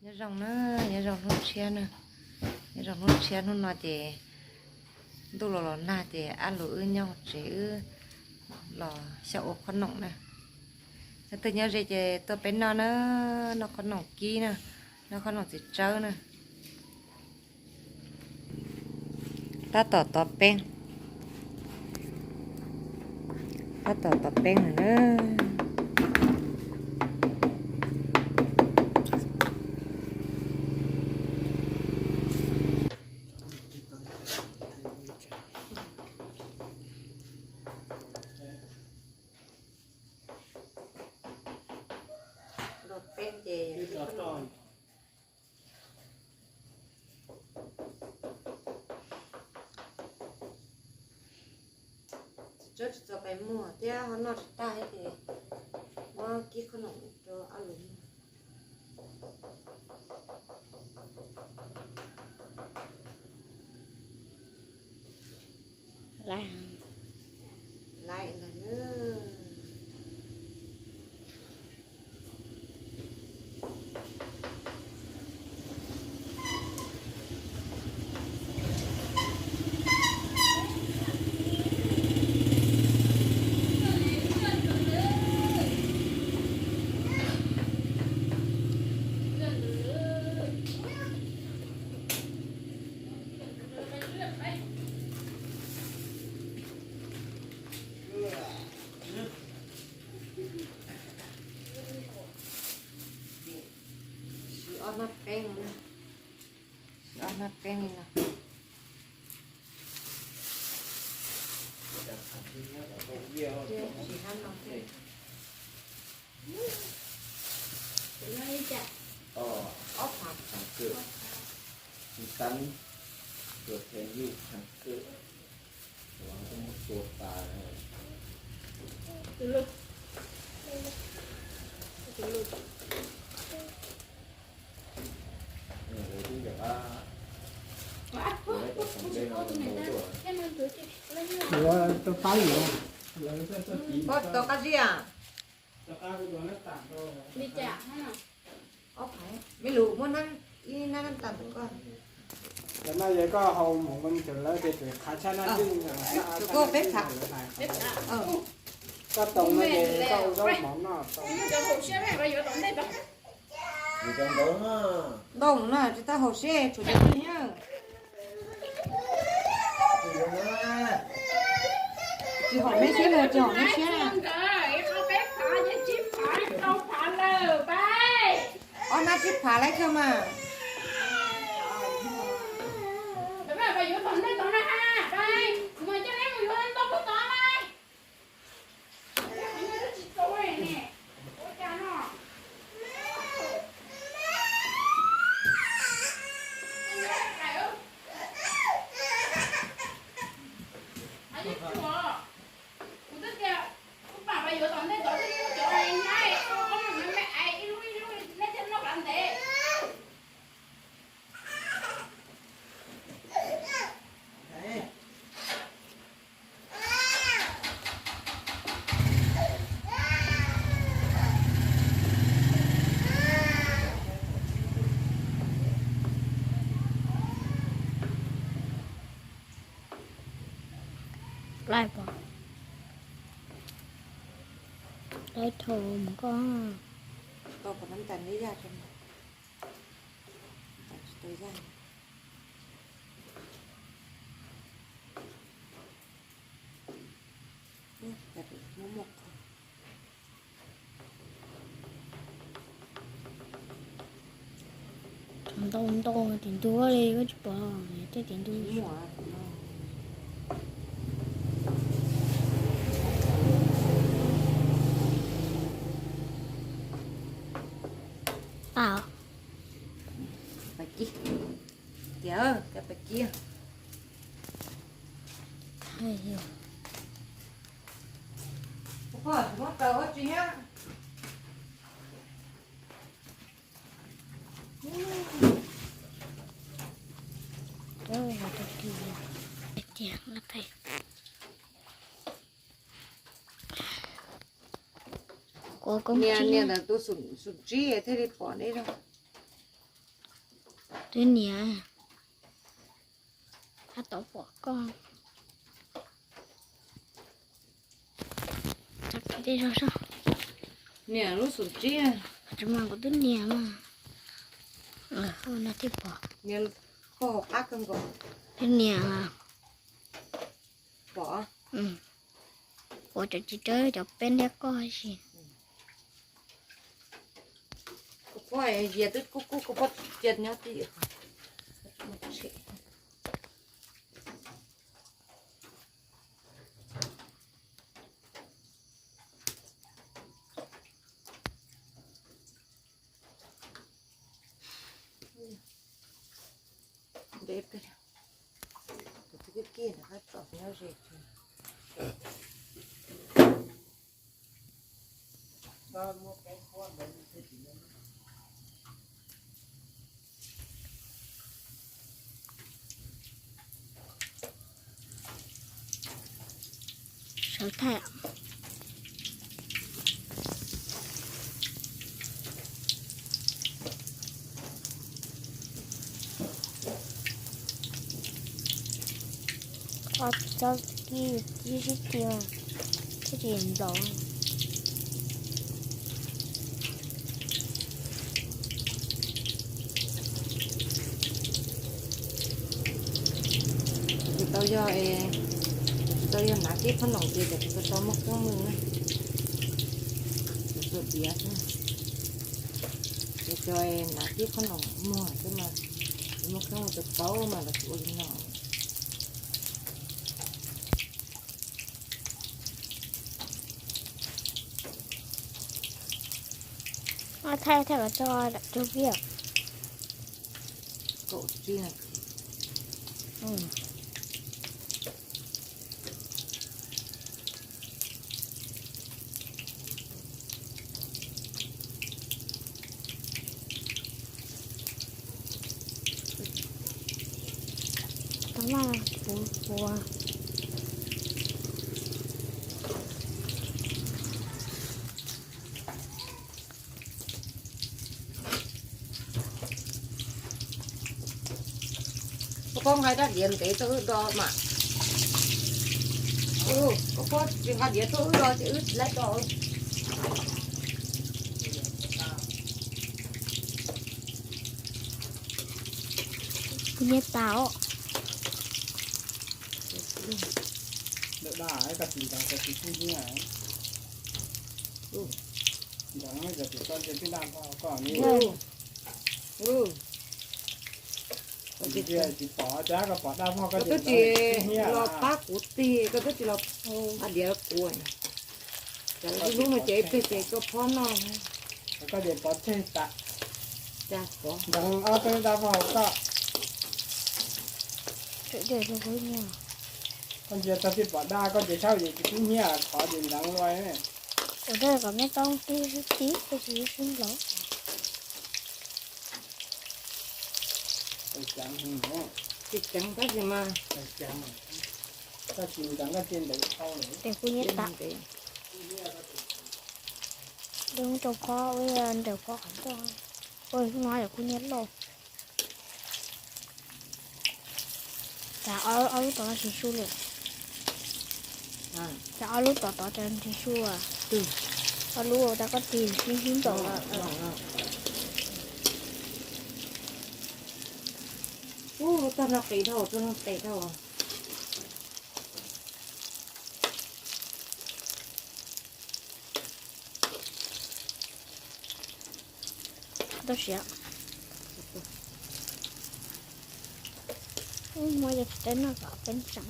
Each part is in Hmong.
Nyob zoo na, nyob zoo hnub tshiab na, nyob zoo hnub tshiab. Hnub no ces ntuj los los nag ces ab lus wb nyob tsev wb los xyaum ua qhob noom na. Leej twg nyob ze ces tuaj peb noj na, noj qhob noom kib na, noj qhob noom txiv tsawb na. Tab tom tov peeb, tab tom tov peeb lawm na. Tov peeb ces tsis txaus pes muag thiab ho noj tsis tag thiab ces muab kib qhob noom rau ab lus. Laiv ntag. Siv ob hnab peeb, siv ob hnab peeb li no. Siv hnab no thiab. Ob hnab. Yuav rau pab yuav. Koj tau qab zib a? Li cas? Ob phav, me lus muab nab, ib nab nab tas rau koj. Cov no yog koj haus mov nqaij lawv ces tseem qhav tshaj nab nqaij. Rau koj peb phav. Koj toom no ces koj ua zaub mov noj. Ntau no tsis tau haum siab, tshuav cov no thiab. Tsis haum neb siab los tsis haum neb siab na. Ob nab tsib phav laib kawg mas. Laib pom, laib dhau mus koj. Tau pom nab tas neb yaj rau, tas tsis tau yaj. Ntau ntau tim ntug li koj tsis pom, tej tim ntug. Tau. Pais kib. Tias, tias pais kib. Hais yog. Poj, muab kaw ua tsi thiab. Nias, nias ntawm tus xum tsib thiaj li pom neb zoo. Twb niam, tab tom pom koj. Tej zog soj. Niam lub xum tsib. Tsis mas kuv twb niam mas. No thiaj pom. Koj hauv qab kawg nkaus. Twb niam. Pom. Ua cov tsis rawv cov peb ntiab koj si. Koj phob yias twb kub kub, koj phob cia nyob twj ywm. Ntev pes, kuv twb kib kib ntawm qab tsom nyob ze. Sawv thaij. Koj txhob kib, kib sib kis, kib tsis nplaum. Kuv tsis tau yog, kuv tsis tau yog hnav tib qhob noom ces kuv tsis tau muaj kheej mus na. Kuv tsuas diav xwb. Ces cov hnav tib qhob noom muag xwb mas, kuv muaj kheej mus tau paub mas los kuv ua li no. Thaij thaij los tso rau peb. Kaum tsib na. Tau laj puv puv. Koj phob nqa dab diav ntev tuaj wb do mas. Koj phob tsis nqa diav tuaj wb do ces wb tsis laib do. Kuv nyiaj tas os. Ntawm daj koj tsis ntseev koj tsis pub nyiaj. Ntseev no ces tsis txhob nce tib daj npog koj li. Koj tsis pom, cas koj pom daj npog koj twb tsis los pab kuv tig, koj twb tsis los pab diav kuv. Cas lub hnub no ces ib pliag ces koj phob noj. Koj ces pov tseg tas. Cas pov ntseev ob peb daj npog hauv koj. Koj ntsia tag tib pom daj koj ces saib ces tsis pub nyiaj, qhov ces ntseev lua. Ua kom me tau tib sib tib, tsis sib nplaum. Tsis ceev tab sis mas, koj tsis ntseev koj cia ntev dhau lawm. Ces kuv nyiaj tas. Rau phob ua nraws phob qhov ncauj. Ua no yog kuv nyiaj loj. Cas ob lub tom no tsis su li? Cas ob lub tom tod cas tsis su? Ob lub tau koj tig sib sib nplaum. Ub, lub tag no qis dhau, tag no qis dhau. Tau siav. Ub, muab cov txiv taw noj kom peb tseem.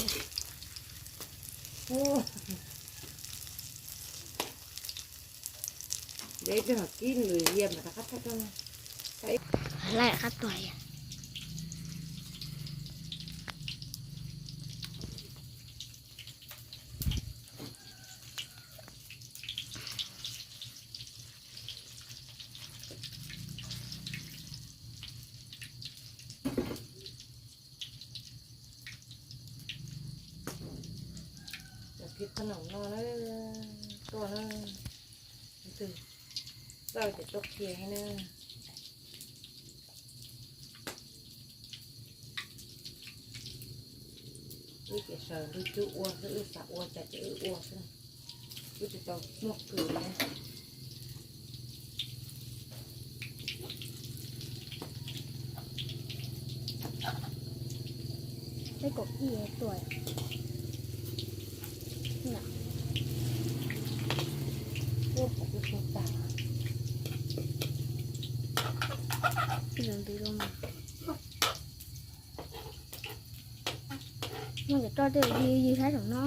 Ntev peb mam kib lwm yam mas rov qab thaij rau. Laij qab tuag yom. Cov phim qhob noom no na, tuaj na, leej twg txawj ces tuaj qhia na. Wb ces sawv ntuj cub ua xwb, wb xav ua cas ces wb ua xwb, wb tsis tau muaj kws li. Peb kaum ib tuaj. Ua kuv tus tag. Ntws ntws loo. Muaj cov roj tej ywg ywg saib saum no.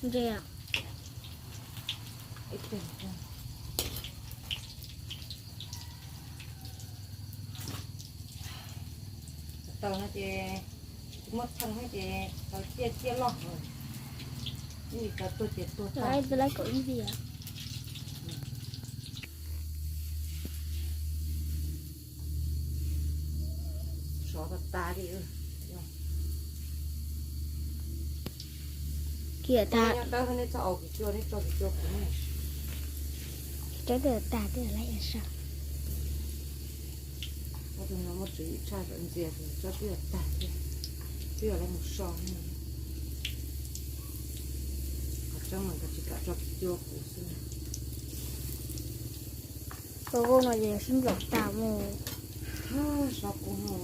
Ntse. Tau no ces muab theej ces tau ciaj ciaj loj. Ib yim tau tuag ces tuag tag. Lawv kaum ib diam. Sov tas tas li. Kiag tag. Nyob dawb nej txhob aus kuv cua, nej tso kuv cua kuv. Tso twb tag twb lawm sawv. Tus no muaj tswv yim tshaj tawm ntxias, tso twb tag thiab, twb yuav los mus so. Qhov tseeb mas nkawd tsis kam tso kuv cua kuv xwb. Koj no ces sib nplaum tas mus. So kuv no.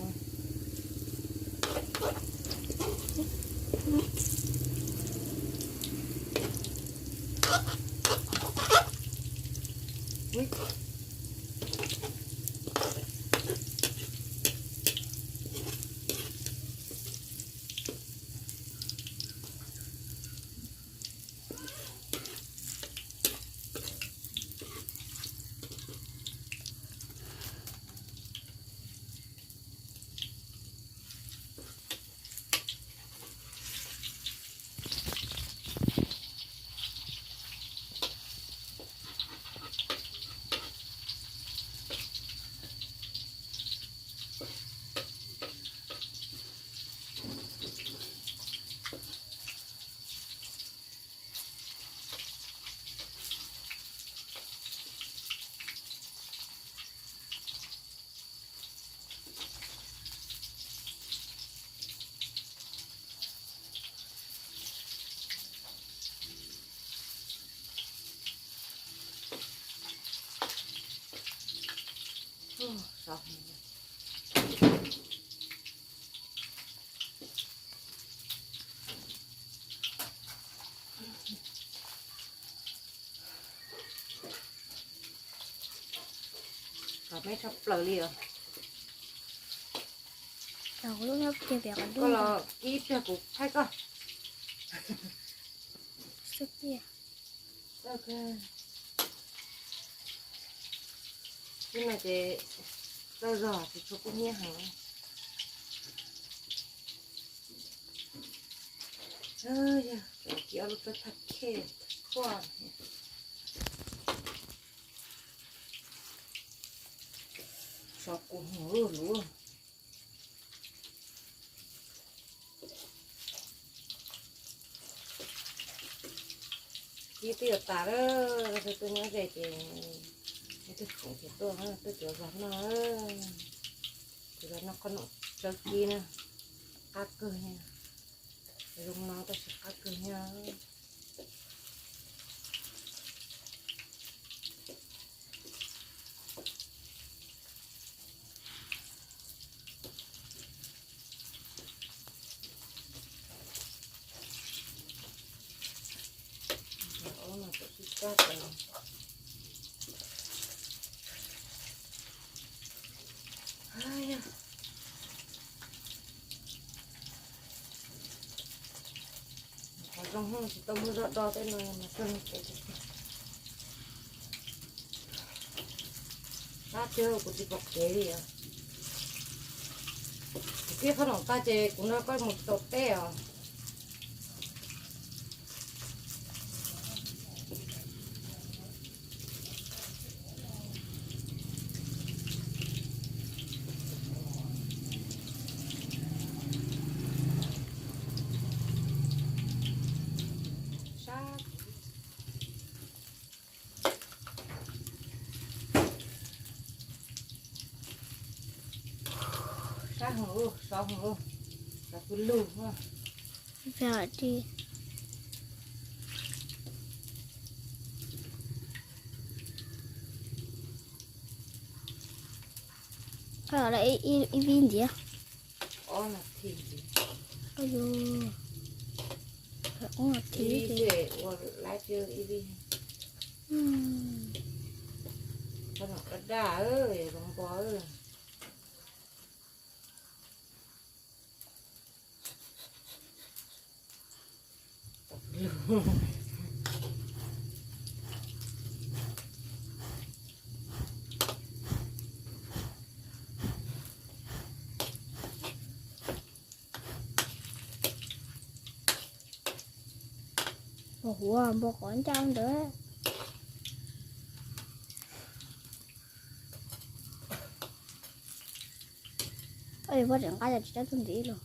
Kom me tshaj plaws li os. Koj los kib pliag kuv thaij koj. Ib no ces txawj zog tsis tshua kub hnyiab heev. Yog kib ob lub txawj thaj khej khuaj. Sov kuv hwv luv. Kib twb yuav tas lawm, tus twg nyob ze ces tus twg khoom ces tuaj, tuaj cuav zog noj. Cuav zog noj qhob noom tsawb kib na, qab kawg, zoo no tab sis qab kawg thiab. Qhov zoo tsis tau muaj zog do tej no mas txog kev. Sab tiag kuv tsis pom kev li os. Kuv kib qhob noom tag ces kuv nrog koj mus tau teb os. Sab. Sov heev, sov heev, sov pw lug. Ib vib ntxiv. Ua lab, daj daj, zoo npo. Npau huav, npau qhov ncauj ntawd. Ua li puab tseem nqa yog tsis coj tug ntxiv los.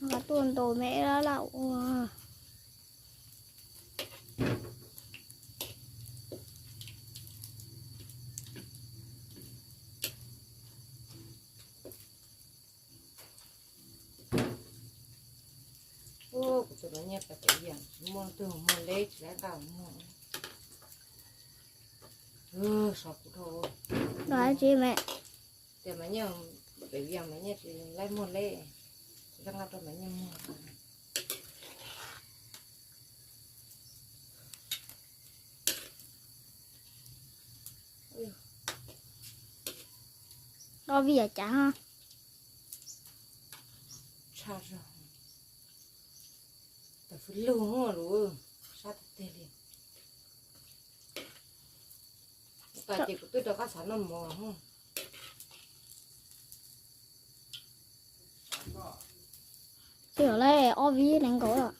Nqa tuaj ntaus me laj laj ua. Kuv tus me nyuam pem yaam tsis muaj tug muag leb tsis laib nqa muag. Sov kuv dhau. Tias me nyuam pem yaam me nyuam tsis laib muag leb, tsis laib nqa rau me nyuam muag. Ob vij yam cav. Tshaj zog. Tam fwv lug lus, sab tag teg li. Tas ces kuv twb rov qab xav noj mov. Twb yog lawm ob vib nees nkaum.